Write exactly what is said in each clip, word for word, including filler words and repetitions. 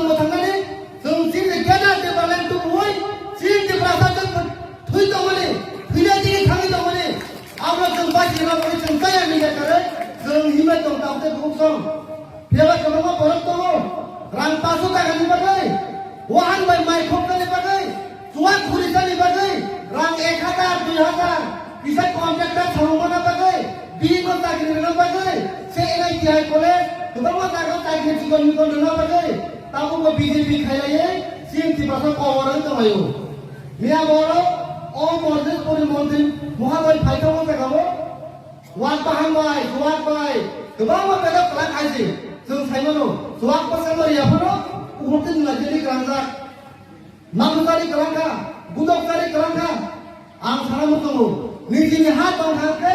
Mwthangnani, chwng chini Greater Tipraland tubui, chini Tiprasa chwng thwi tongmani, thwina chini thangwi tongmani, abo chwng bachina bagwi chwng chaya nini kare, chwng himai tong tabte bukhuk song. Phiyaba kwbangma borok tongo, rang paso takani bagwi, wahan bai mai khoknani bagwi, chuwak khuri sani bagwi, rang ek hazar, dui hazar, kisa contractor samung mana bagwi, bini no chakri rwna bagwi, se N I T I college, kwbangma jaga chakri chikon mikon rwna bagwi, tabukbo B J P khailaiwi, chini Tiprasa kobor wng tonglaio. Miya borok, o Morjespuri montri, Mohaloi phaithok wng tongkha bo, wak bahang bai, chuwak bai, kwbangma bedok kwlak aisi, chwng saimano, chuwak bwskango riya phano, ukhukti nunglaijani kwlangjak. Nangkukjani kwlangkha, gudokjani kwlangkha. Ang sana muchungo, nijini ha tongkha hwnkhe,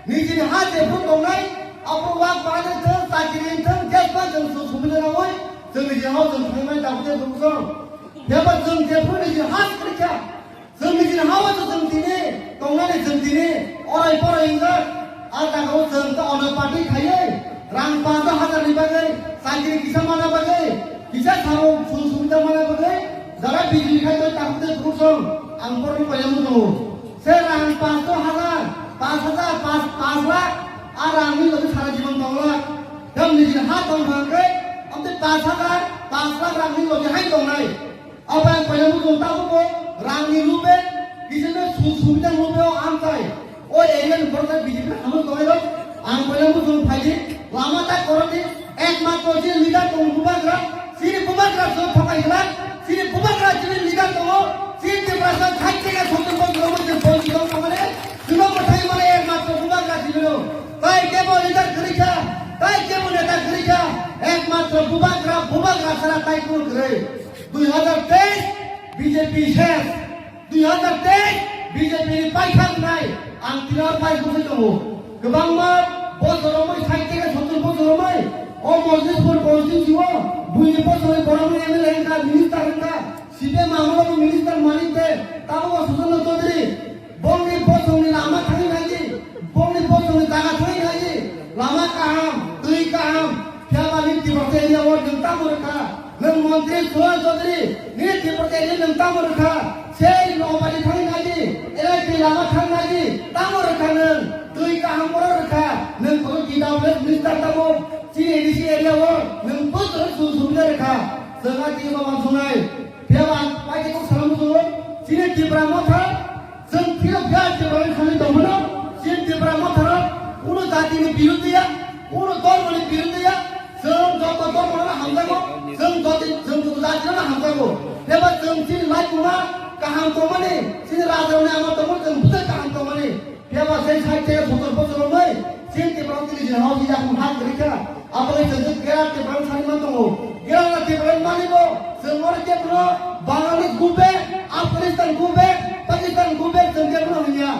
nijini ha jephru tongnai, abo wak bahai thwng, chakiri wng thwng, jesba chwng su-, sumina naui, chwng nijini ha chwng thangmani tabukhe bukhuk song. Phiya ba chwng jephru nijini ha kwrwikha, chwng nijini ha o chwng tini, tongnani chwng tini, orai porai wngjak. A jaga o chwng ta ono party khaiwi, rang panch hajar ni bagwi, chakiri kisa mana bagwi, kisa samung sung sumita mana bagwi, jara B J P khai twi tabukhe bukhuk song, ang borokno paina muchungo. Se rang panch hajar, panch hajar, panch, panch lakh, a rang ni logi sara jibon tong lakh. Tam nijini ha tong thang khe, amte panch hajar, panch lakh rang ni logi hai tongnai. Abo ang paina muchung tabukbo rangni rube, kisa no su-, subida rube o amchai. O area ni borok B J P hamung tongnai rok, ang paina muchung phaidi, lama ta korokdi, ekmatro je leader tong bubagra, chini bubagra so thokai glak, chini bubagra chini leader tongo, chini Tiprasa sait theke sottor bosor omo je bonchito tongmani, chwng mwthai mani ekmatro bubagra chini no. Tai kebo leader kwrwi kha, tai kebo neta kwrwi kha, ekmatro bubagra, bubagra sara tai kunu kwrwi. Dui hazar teis B J P ses, dui hazar teis B J P ni paikha wngnai, ang tini o pai bwsai tongo. Kwbangma bosor romwi, sait theke sottor bosor romwi, o Mojlispur constituency o buini bosor ni borok ni M L A wngkha, minister wngkha, C P M amolo bo minister manik de, tabuk o Suchanda Chaudhary. Bongni bosongni lama thangwi nai di, bongni bosongni jaga thangwi nai di, lama kaham, twi kaham, phiya ba ni Tiprasa area o nwng tamo rwkha, nwng montri Suhan Chaudhary, nini Tiprasa area nwng tamo rwkha, sei Nobari thangwi nai di, L I P lama thang nai di, tamo rwkha nwng, twi kaham borok rwkha, nwng kono T W S minister tamo, chini A D C area o nwng bwswk su-, subida rwkha, chwng a tini bo uansuknai. Phiya ba ang paikhe kok sana muchungo, chini Tipra Motha, chwng phiyok ya Tipra ni thani tongmano, chini Tipra Motha rok kuno jati ni biruddhe ya, kuno dhormo ni biruddhe ya, chwng joto dhormo no hamjago, chwng jati, chwng joto jati no hamjago. Phiya ba chwng chini laikuma kaham tongmani, chini raja rok ni ama tongmani, chwng bwsai kaham tongmani. Phiya ba sei sait theke sottor bosor romwi chini Tipra tini jora hao si yakung ha kwrwi kha. Abo le chwng Greater Tipraland sani man tongo. Greater Tipraland mani bo chwng oro khe bono Bangladesh go back, Afghanistan go back, Pakistan go back chwng khe bono hwnya.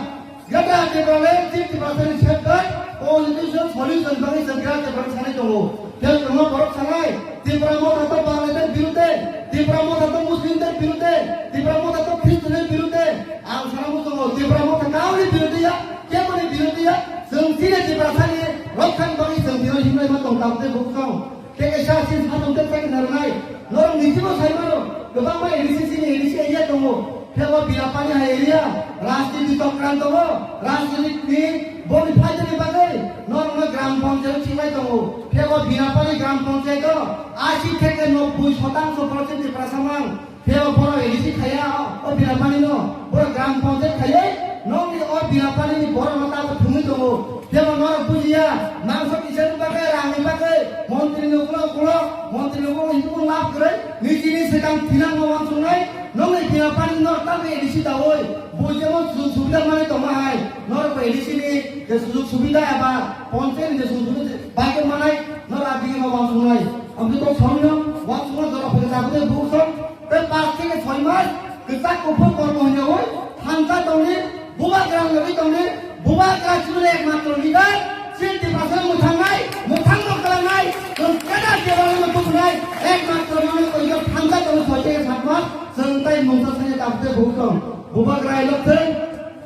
Greater Tipraland chini Tiprasa ni safeguard, constitution solution bagwi chwng Greater Tipraland sani tongo. Khe kwbangma borok sanai, Tipra Motha to Bangladesh biruddhe, Tipra Motha to Muslim der biruddhe, Tipra Motha to Christian der biruddhe. Ang sana muchungo, Tipra Motha kauni biruddhe ya, keboni biruddhe ya, chwng chini Tiprasa ni rokha ni bagwi chwng tino himlai ma tong tabuk tei bukhuk song. Tei kaisa sin satung tei chakri narwknai. Norok niji bo sai mano, kwbangma A D C chini A D C area tongo. Phiya bo Binapani hai area, rajniti chokran tongo, rajniti ni boni phaidani bagwi norokno gram panchayat o chinglai tongo. Phiya bo Binapani gram panchayat o asi theke nobboi sotangsho borok chini Tiprasa mang. Phiya bo borok A D C khaiya o Binapani no, borok gram panchayat khaiwi nokni o Binapani ni borok no tabuk thumwi tongo. Phiya bo norok bujiya, mangso kisa ni bagwi, rang ni bagwi, montri ni ulo ulo, montri ni ulo ulo lab kwrwi, niji ni swkang thinang no uansuknai, nokni Binapani no tabuk A D C dawi, bo jemon sujog subida manwi tongma hai, norok bo A D C ni je sujog subida eba panchayat ni je sujog subida bagwi manai, norok a bini no uansuknai. Amtwi kok sawi no uansukna jora phai tabuk tei bukhuk song. Tei pas theke soi mas kwchak kuphur kormo hwnyaui thansa tongdi, bubagra logwi tongdi, bubagra chini ekmatro leader, chini Tiprasa mwthangnai, mwthangno kwlangnai, chwng keda kebangno tubunai, ekmatro mano koiyo thansa tongo soi theke sat mas, chwng tai mungsa sani tabuk tei bukhuk song. Bubagra elok thwng,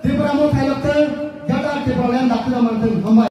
Tipra Motha elok thwng, Greater Tipraland dakti rok man thwng. Hambai.